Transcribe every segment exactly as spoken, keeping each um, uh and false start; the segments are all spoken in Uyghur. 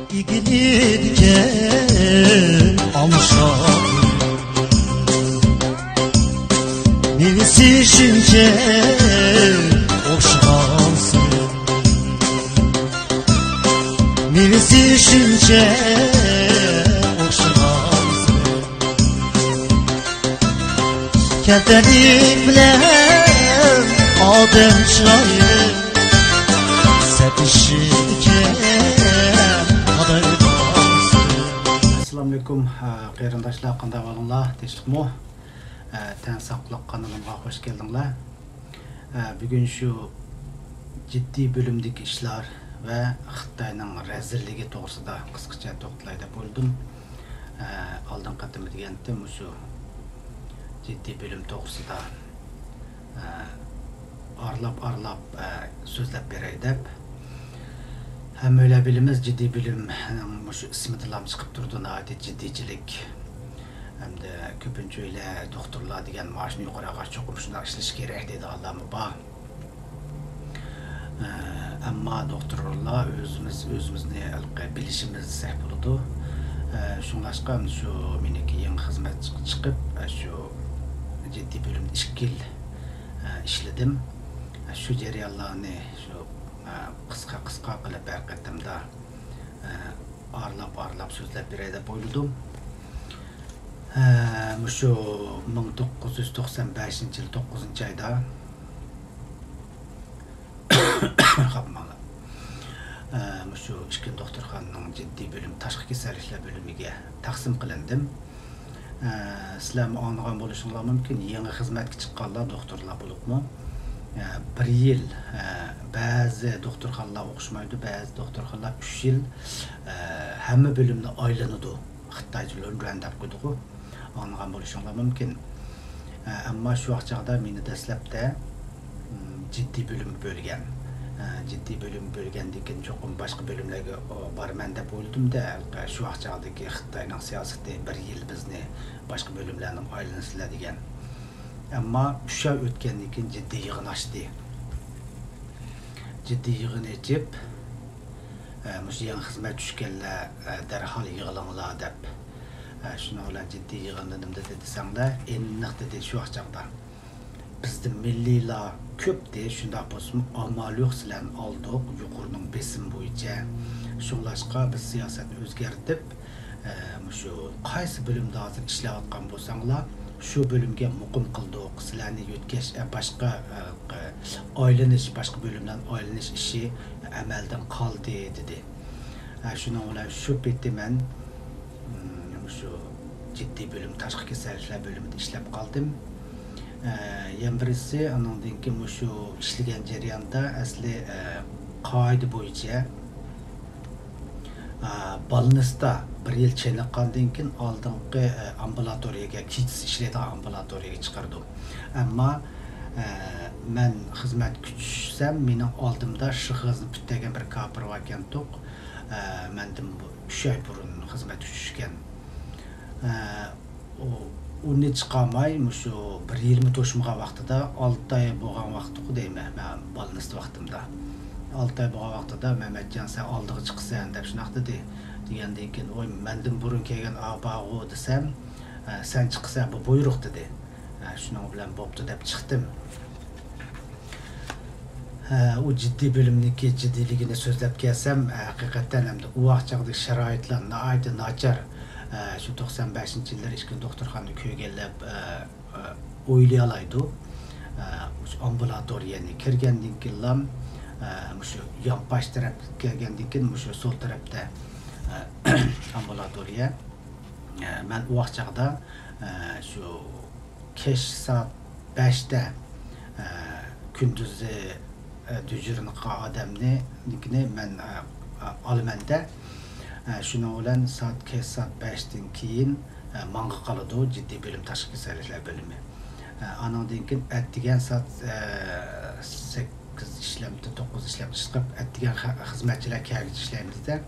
ئىگىلىدىكەن ئالمىشاق. مېۋىسى شۇنچە ئوخشىغانسىز. مېۋىسى شۇنچە ئوخشىغانسىز. كەلتەرلىك بىلەن ئادەم چىرايلىق سەتىشىدىكەن ئادەم. ئەسسالامۇئەلەيكۇم، ھە، قېرىنداشلار، قانداق ئەھۋالىڭلار؟ تىنچلىقمۇ؟ ھە، تەن ساقلىق قانىلىمغا خوش كەلدىڭلار. ھە، بۈگۈن شۇ جىددىي بۆلۈمدىكى ئىشلار ۋە خىتاينىڭ رەزىللىكى توغرىسىدا قىسقىچە توختىلاي دەپ ئويلىدىم. ئە، ئالدىنقى قېتىم دېگەنتىم مۇشۇ جىددىي بۆلۈم توغرىسىدا، ئە، ئارىلاپ-ئارىلاپ، ئە، سۆزلەپ بېرەي دەپ. ھەممەيلەن بىلىمىز، جىددىي بۆلۈمنىڭ مۇشۇ ئىسمىدىنلا چىقىپ تۇرىدۇ، ناھايىتى جىددىيچىلىك. ھەمدە كۆپىنچە ئۆيلەر دوختۇرلار دېگەن مائاشنى يۇقىرى ئالغاچ چوقۇم شۇنداق ئىشلىشى كېرەك دەيدىغانلارمۇ بار. ئەمما دوختۇرلار ئۆزىمىز ئۆزىمىزنى ھېلىقى بىلىشىمىز سەھ بولىدۇ. شۇڭلاشقا شۇ مېنىڭكى يېڭى خىزمەتكە چىقىپ، شۇ جىددىي بۆلۈمدە ئىككى يىل ئىشلىدىم. شۇ جەريانلارنى شۇ قىسقا قىسقا قىلىپ ھەر قېتىمدا ئارىلاپ ئارىلاپ سۆزلەپ بېرەي دەپ ئويلىدىم. مۇشۇ مىڭ توققۇز يۈز توقسان بەشىنچى يىل توققۇزىنچى ئايدا خاپماڭلار. ئە، مۇشۇ ئىككىنچى دوختۇرخانىنىڭ جىددىي بۆلۈم، تاشقى كېسەللىكلەر بۆلۈمىگە تەقسىم قىلىندىم. ئە، سىلەرمۇ ئاڭلىغان بولۇشۇڭلار مۇمكىن، يېڭى خىزمەتكە چىققانلار، دوختۇرلار بولۇپمۇ، ئە، بىر يىل، ئە، بەزى دوختۇرخانىلار ئوخشىمايدۇ، بەزى دوختۇرخانىلار ئۈچ يىل، ئە، ھەممە بۆلۈمنى ئايلىنىدۇ. خىتايچە لۇنرۇەن دەپ قويدۇققۇ. ئاڭلىغان بولۇشۇڭلار مۇمكىن. ئە، ئەمما شۇ ۋاقىت چاغدا مېنى دەسلەپتە، م، جىددىي بۆلۈمگە بۆلگەن. ئە، جىددىي بۆلۈمگە بۆلگەندىن كېيىن چوقۇم باشقا بۆلۈملەرگە، ئو، بارىمەن دەپ ئويلىدىم-دە، شۇ ۋاقىت چاغدىكى خىتاينىڭ سىياسىتى بىر يىل بىزنى باشقا بۆلۈملەرنىڭ ئايلىنىسىلەر دېگەن. ئەمما ئۈچ ئاي ئۆتكەندىن كېيىن جىددىي يىغىن ئاچتى. جىددىي يىغىن ئېچىپ، ئە، مۇشۇ يېڭى خىزمەت چۈشكەنلەر، ئە، دەرھال يىغىلىڭلار دەپ. ئە، شۇنىڭ بىلەن جىددىي يىغىن نېمە دېدى دېسەڭلار، ئېنىق دېدى شۇ ۋاقىت چاغدا. بىزدە مىللىيلار كۆپتى، شۇنداق بولسىمۇ ئامال يوق سىلەرنى ئالدۇق، يۇقىرىنىڭ بېسىمى بويىچە. شۇڭلاشقا بىز سىياسەتنى ئۆزگەرتىپ، ئە، مۇشۇ قايسى بۆلۈمدە ھازىر ئىشلەۋاتقان بولساڭلار، شۇ بۆلۈمگە مۇقىم قىلدۇق، سىلەرنى يۆتكەش، ئە، باشقا، ئە، ئايلىنىش، باشقا بۆلۈملەرنى ئايلىنىش ئىشى ئەمەلدىن قالدى، دېدى. ئە، شۇنىڭ بىلەن شۇ پېتى مەن، م، مۇشۇ جىددىي بۆلۈم، تاشقى كېسەللىكلەر بۆلۈمىدە ئىشلەپ قالدىم. ئە، يەنە بىرسى، ئانىڭدىن كېيىن مۇشۇ ئىشلىگەن جەرياندا ئەسلى، ئە، قائىدە بويىچە، ئە، بالنىستا بىر يىل چېنىققاندىن كېيىن ئالدىنقى، ئە، ئامبۇلاتورىيەگە كېچىسى ئىشلەيدىغان ئامبۇلاتورىيەگە چىقىرىدۇ. ئەمما، ئە، مەن خىزمەتكە چۈشسەم، مېنىڭ ئالدىمدا شىخېزنى پۈتتۈرگەن بىر كاپىر باركەنتۇق. ئە، مەندىن بۇ ئۈچ ئاي بۇرۇن خىزمەتكە چۈشكەن. ئە، ئۇ، ئۇنى چىقارماي، مۇشۇ بىر يىلمۇ توشمىغان ۋاقتىدا، ئالتە ئاي بولغان ۋاقتىغۇ دەيمەن، مەن بالنىست ۋاقتىمدا. ئالتە ئاي بولغان ۋاقتىدا، «مەمەتجان، سەن ئالدىغا چىقىسەن» دەپ شۇنداق دېدى. دېگەندىن كېيىن، «ۋاي، مەندىن بۇرۇن كەلگەن ئاپاغۇ» دېسەم، «ئە، سەن چىقىسەن، بۇ بۇيرۇق» دېدى. ئە، شۇنىڭ بىلەن بوپتۇ دەپ چىقتىم. ئە، ئۇ جىددىي بۆلۈمنىڭكى جىددىيلىكىنى سۆزلەپ كەلسەم، ئە، ھەقىقەتەن ئەمدى ئۇ ۋاقىت چاغدىكى شارائىتلار ناھايىتى ناچار. ئە، شۇ توقسان بەشىنچى يىللىرى ئىككىنچى دوختۇرخانىنى كۆرگەنلەر، ئە، ئە، ئويلىيالايدۇ. ئە، مۇشۇ ئامبۇلاتورىيەنى كىرگەندىن كېيىنلا، ئە، مۇشۇ يانپاش تەرەپكە كەلگەندىن كېيىن مۇشۇ سول تەرەپتە، ئە، ئامبۇلاتورىيە. ئە، مەن ئۇ ۋاقىت چاغدا، ئە، شۇ كەچ سائەت بەشتە، ئە، كۈندۈزى، ئە، دېژۇرنىي قىلغان ئادەمنى، نىكىنى مەن، ئە، ئە، ئالىمەن-دە. ئە، شۇنىڭ بىلەن سائەت، كەچ سائەت بەشتىن كېيىن، ئە، ماڭا قالىدۇ جىددىي بۆلۈم، تاشقى كېسەللىكلەر بۆلۈمى. ئە، ئانىڭدىن كېيىن ئەتىگەن سائەت، ئە، سەككىز ئىشلەمدى، توققۇز ئىشلەمدى چىقىپ، ئەتىگەن خە-، خىزمەتچىلەر كەلگۈچە ئىشلەيمىز-دە.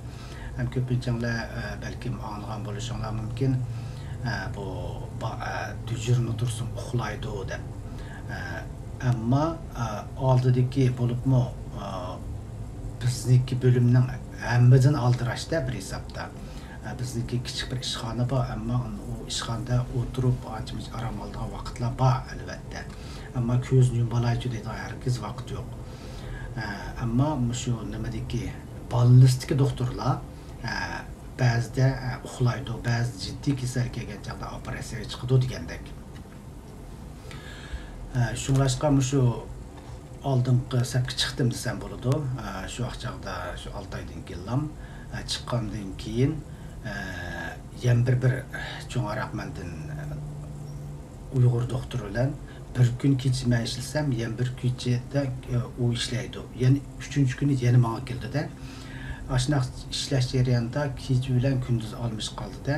ھەم كۆپىنچىڭلار، ئە، بەلكىم ئاڭلىغان بولۇشۇڭلار مۇمكىن. ئە، بۇ با-، ئە، دېژۇرنىي تۇرسۇن ئۇخلايدۇ دەپ. ئە، ئەمما، ئە، ئالدىدىكى بولۇپمۇ، ئە، بىزنىڭكى بۆلۈمنىڭ، ھەممىدىن ئالدىراشتە بىر ھېسابتا. ئە، بىزنىڭكى كىچىك بىر ئىشخانا بار، ئەمما ئۇ ئىشخانىدا ئولتۇرۇپ ئانچە-مۇنچە ئارام ئالىدىغان ۋاقىتلار بار، ئەلۋەتتە. ئەمما كۆزنى يۇمۇپ ئالايچۇ دەيدىغان ھەرگىز ۋاقىت يوق. ئە، ئەمما مۇشۇ نېمىدىكى، بالنىستىكى دوختۇرلار، ئە، بەزىدە، ئە، ئۇخلايدۇ، بەزىدە جىددىي كېسەل كەلگەن چاغدا ئوپېراتسىيەگە چىقىدۇ دېگەندەك. ئە، شۇڭلاشقا مۇشۇ ئالدىنقى سەپكە چىقتىم دېسەم بولىدۇ. ئە، شۇ ۋاق چاغدا، شۇ ئالتە ئايدىن كېيىنلا، ئە، چىققاندىن كېيىن، ئە، يەنە بىر، بىر چوڭراق مەندىن، ئە، ئۇيغۇر دوختۇر بىلەن بىر كۈن كېچە مەن ئىشلىسەم، يەنە بىر كېچىدە، ئە، ئۇ ئىشلەيدۇ. يەنە ئۈچىنچى كۈنى يەنە ماڭا كېلىدۇ-دە. ئاشۇنداق ئىشلەش جەريانىدا كېچە بىلەن كۈندۈز ئالمىشىپ قالدى-دە.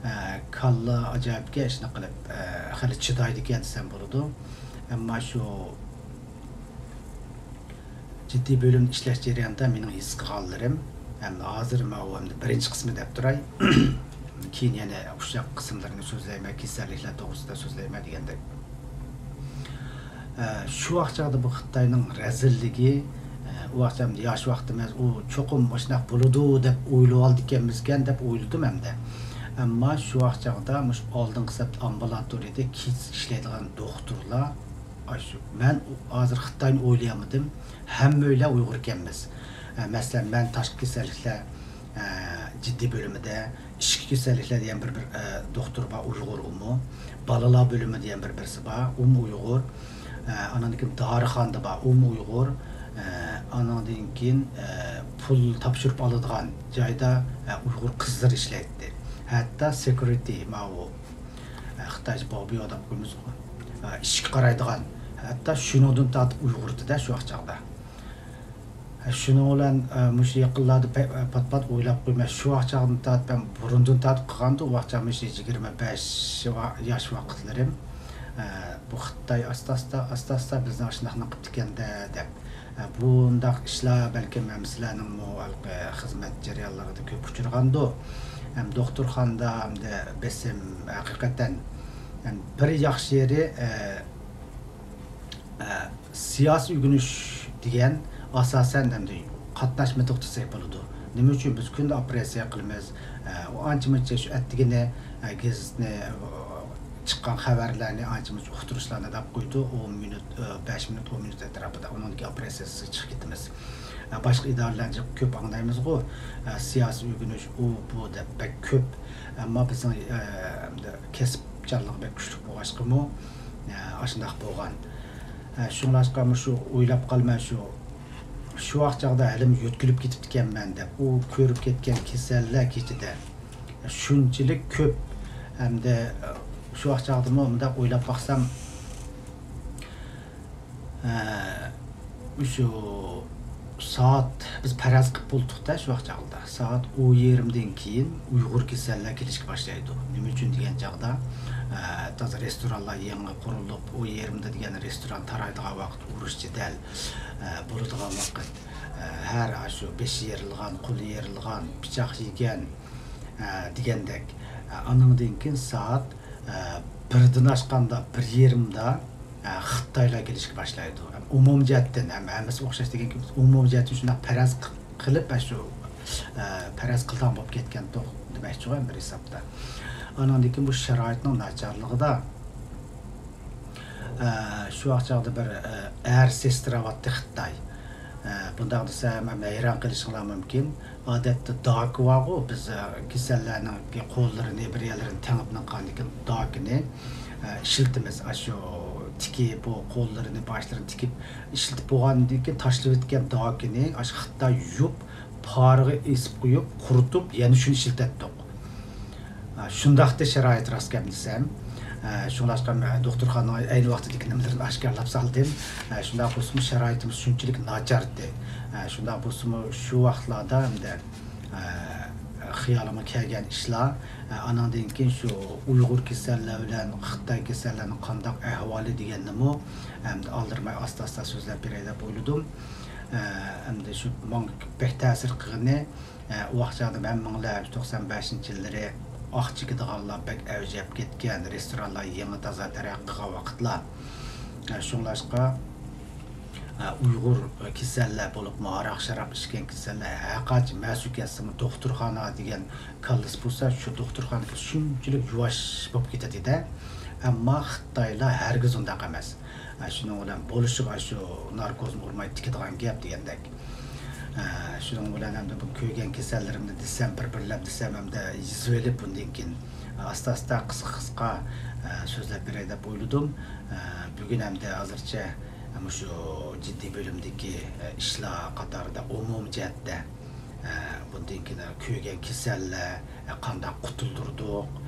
ئە، كاللا ئاجايىپكەن، شۇنداق قىلىپ، ئە، خېلى چىدايدىكەن دېسەم بولىدۇ. ئەمما شۇ جىددىي بۆلۈمدە ئىشلەش جەريانىدا مېنىڭ ھېس قىلغانلىرىم، ئەمدى ھازىر ماۋۇ ئەمدى بىرىنچى قىسمى دەپ تۇراي. كېيىن يەنە ئۇششاق قىسىملىرىنى سۆزلەيمەن، كېسەللىكلەر توغرىسىدا سۆزلەيمەن دېگەندەك. ئە، شۇ ۋاق چاغدا بۇ خىتاينىڭ رەزىللىكى، ئە، ئۇ ۋاق چاغدا ياش ۋاقتىمىز، ئۇ چوقۇم مۇشۇنداق بولىدۇ دەپ ئويلىۋالىدىكەنمىزكەن دەپ ئويلىدىم ئەمدى. ئەمما شۇ ۋاق چاغدا مۇشۇ ئالدىنقى سەپتە ئامبۇلاتورىيەدە كېچە ئىشلەيدىغان دوختۇرلار، ئاشۇ، مەن ھازىر خىتاينى ئويلىيالمىدىم. ھەممەيلەن ئۇيغۇر ئىكەنمىز. ئە، مەسىلەن، مەن تاشقى كېسەللىكلەر، ئە، جىددىي بۆلۈمىدە، ئىچكى كېسەللىكلەر دېگەن بىر، بىر، ئە، دوختۇر بار، ئۇيغۇر ئۇمۇ. بالىلار بۆلۈمى دېگەن بىر بىرسى بار، ئۇمۇ ئۇيغۇر. ئە، ئانىڭدىن كېيىن دارىخانىدا بار، ئۇمۇ ئۇيغۇر. ئە، ئانىڭدىن كېيىن، ئە، پۇل تاپشۇرۇپ ئالىدىغان جايدا، ئە، ئۇيغۇر قىزلىرى ئىشلەيتتى. ھەتتا سېكيۇرىتى، ماۋۇ، ئە، خىتايچە بابيو دەپ قويىمىزغۇ. ئە، ئىشىككە قارايدىغان. ھەتتا شۇنىڭدىن تارتىپ ئۇيغۇر ئىدى-دە شۇ ۋاق چاغدا. شۇنىڭ بىلەن، ئە، مۇشۇ يېقىنلاردا پە-، پات-پات ئويلاپ قويىمەن، شۇ ۋاق چاغدىن تارتىپ، مەن بۇرۇندىن تارتىپ قىلغاندا، ئۇ ۋاق چاغ مۇشۇ يىگىرمە بەش ۋا-، ياش ۋاقىتلىرىم. ئە، بۇ خىتاي ئاستا-ئاستا، ئاستا-ئاستا بىزنى ئاشۇنداقلا قىپتىكەن-دە، دەپ. ئە، بۇنداق ئىشلار بەلكىم ھەم سىلەرنىڭمۇ ھېلىقى خىزمەت جەريانلىرىدا كۆپ ئۇچرىغاندۇ. ھەم دوختۇرخانىدا، ھەمدە بېسىم، ھەقىقەتەن، ھەم بىر ياخشى يېرى، ئە، ئە، سىياسىي ئۆگىنىش دېگەن ئاساسەن ئەمدى قاتناشمىدۇق دېسەك بولىدۇ. نېمە ئۈچۈن بىز كۈندە ئوپېراتسىيە قىلىمىز؟ ئە، ئۇ ئانچە-مۇنچە شۇ ئەتىگىنى، ئە، گېزىتنى، ئۇ، چىققان خەۋەرلەرنى ئانچە-مۇنچە ئۇقتۇرۇشلارنى دەپ قويىدۇ. ئون مىنۇت، ئە، بەش مىنۇت، ئون مىنۇت ئەتراپىدا ئۇنىڭدىن كېيىن ئوپېراتسىيەسىگە چىقىپ كېتىمىز. ئە، باشقا ئىدارىلەرنى كۆپ ئاڭلايمىزغۇ، ئە، سىياسىي ئۆگىنىش ئۇ، بۇ دەپ بەك كۆپ. ئەمما بىزنىڭ، ئە، كەسىپ جانلىقى بەك كۈچلۈك بولغاچقىمۇ، ئە، ئاشۇنداق بولغان. ئە، شۇڭلاشقا مۇشۇ ئويلاپ قالىمەن، شۇ، شۇ ۋاق چاغدا ھېلىمۇ يۆتكىلىپ كېتىپتىكەنمەن دەپ، ئۇ كۆرۈپ كەتكەن كېسەللەر كېچىدە شۇنچىلىك كۆپ. ھەمدە، ئە، شۇ ۋاق چاغدىمۇ مۇنداق ئويلاپ باقسام، ئە، مۇشۇ سائەت، بىز پەرەز قىلىپ بولدۇق-دە، شۇ ۋاق چاغدا. سائەت ئون يېرىمدىن كېيىن ئۇيغۇر كېسەللەر كېلىشكە باشلايدۇ. نېمە ئۈچۈن دېگەن چاغدا، ئە، تازا رېستورانلار يېڭى قۇرۇلۇپ، ئون يېرىمدا دېگەن رېستوران تارايدىغان ۋاقىت، ئۇرۇش جېدەل، ئە، بولىدىغان ۋاقىت. ئە، ھەر ئاشۇ بېشى يېرىلغان، قولى يېرىلغان، پىچاق يېگەن، ئە، دېگەندەك. ئە، ئانىڭدىن كېيىن سائەت، ئە، بىردىن ئاشقاندا، بىر يېرىمدا، ئە، خىتايلار كېلىشكە باشلايدۇ. ئومۇمىي جەھەتتىن، ھەم-، ھەممىسى ئوخشاش دېگەن گېپىمىز، ئومۇمىي جەھەتتىن شۇنداق پەرەز ق-، قىلىپ، ئە، شۇ، ئە، پەرەز قىلىدىغان بولۇپ كەتكەنتۇق دېمەكچىغۇ، ھەم بىر ھېسابتا. ئانىڭدىن كېيىن بۇ شارائىتنىڭ ناچارلىقىدا، ئە، شۇ ۋاق چاغدا بىر، ئە، ئەر سېسترا بارتتى خىتاي. ئە، بۇنداق دېسەم، ھەم ھەيران قېلىشىڭلار مۇمكىن. ئادەتتە داكا بارغۇ، بىز، ئە، كېسەللەرنىڭ قوللىرىنى، بىر يەرلىرىنى تېڭىپ نىققاندىكىن داكىنى، ئە، ئىشلىتىمىز. ئاشۇ تىكىپ، بۇ قوللىرىنى، باشلىرىنى تىكىپ ئىشلىتىپ بولغاندىن كېيىن تاشلىۋەتكەن داكىنى ئاشۇ خىتاي يۇيۇپ، پارىغا ئېسىپ قويۇپ، قۇرۇتۇپ، يەنە شۇنى ئىشلىتەتتۇق. ئا، شۇنداقتى شارائىت راست گەپ دېسەم. ئە، شۇڭلاشقا مەن دوختۇرخانىنىڭ ئەينى ۋاقتىدىكى نېمىلىرىنى ئاشكارىلاپ سالدىم. ئە، شۇنداق بولسىمۇ شارائىتىمىز شۇنچىلىك ناچارتى. ئە، شۇنداق بولسىمۇ شۇ ۋاقىتلاردا ئەمدى، ئە، خىيالىمغا كەلگەن ئىشلار. ئە، ئانىڭدىن كېيىن شۇ ئۇيغۇر كېسەللەر بىلەن خىتاي كېسەللەرنىڭ قانداق ئەھۋالى دېگەننىمۇ ئەمدى ئالدىرىماي ئاستا-ئاستا سۆزلەپ بېرەي دەپ ئويلىدىم. ئە، ئەمدى شۇ ماڭا بەك تەسىر قىلغىنى، ئە، ئۇ ۋاق چاغدا ھەممىڭلار توقسان بەشىنچى يىللىرى ئاق چېكىدىغانلار بەك ئەۋج ئېلىپ كەتكەن، رېستورانلار يېڭى تازا تەرەققىي قىلغان ۋاقىتلار. ئە، شۇڭلاشقا، ئۇيغۇر كېسەللەر بولۇپمۇ، ھاراق-شاراب ئىچكەن كېسەللەر ھەرقانچە مەسۇ كەتسىمۇ، دوختۇرخانا دېگەن كاللىسى بولسا، شۇ دوختۇرخانىدا شۇنچىلىك يۇۋاش بولۇپ كېتەتتى-دە. ئەمما خىتايلار ھەرگىز ئۇنداق ئەمەس. شۇنىڭ بىلەن بولۇشىغا شۇ ناركوزنى ئۇرماي تىكىدىغان گەپ دېگەندەك. شۇنىڭ بىلەن ئەمدى بۇ كۆرگەن كېسەللىرىمنى دېسەم، بىر-بىرلەپ دېسەم، ئەمدى يېزىۋېلىپ، بۇندىن كېيىن ئاستا-ئاستا، قىسقا-قىسقا سۆزلەپ بېرەي دەپ ئويلىدىم. بۈگۈن ئەمدى ھازىرچە مۇشۇ جىددىي بۆلۈمدىكى ئىشلار قاتارىدا ئومۇمىي جەھەتتە، بۇندىن كېيىن كۆرگەن كېسەللەر، قانداق قۇتۇلدۇردۇق،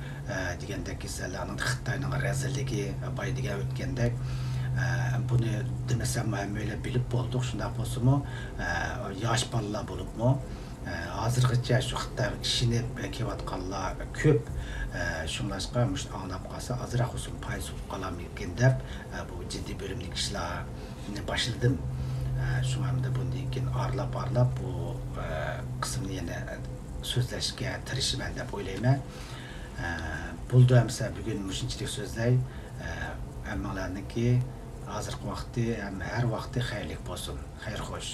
دېگەندەك كېسەللەر، ئانىڭ خىتاينىڭ رەزىللىكى، بايا دېگەن ئۆتكەندەك، بۇنى دېمىسەممۇ ھەممەيلەن بىلىپ بولدۇق. شۇنداق بولسىمۇ، ياش بالىلار بولۇپمۇ، ھازىرغىچە شۇ خىتايغا ئىشىنىپ كېلىۋاتقانلار كۆپ. شۇڭلاشقا مۇشۇنى ئاڭلاپ قالسا، ئازراق بولسىمۇ پايدىسى بولۇپ قالارمىكىن دەپ، بۇ جىددىي بۆلۈمدىكى ئىشلارنى باشلىدىم. شۇڭا ئەمدى بۇندىن كېيىن ئارىلاپ-ئارىلاپ بۇ قىسىمنى يەنە سۆزلەشكە تىرىشىمەن دەپ ئويلايمەن. بولدى ئەمىسە، بۈگۈن مۇشۇنچىلىك سۆزلەي. ھەممىڭلارنىڭكى ھازىرقى ۋاقتى ھەم ھەر ۋاقتى خەيرلىك بولسۇن. خەير خوش.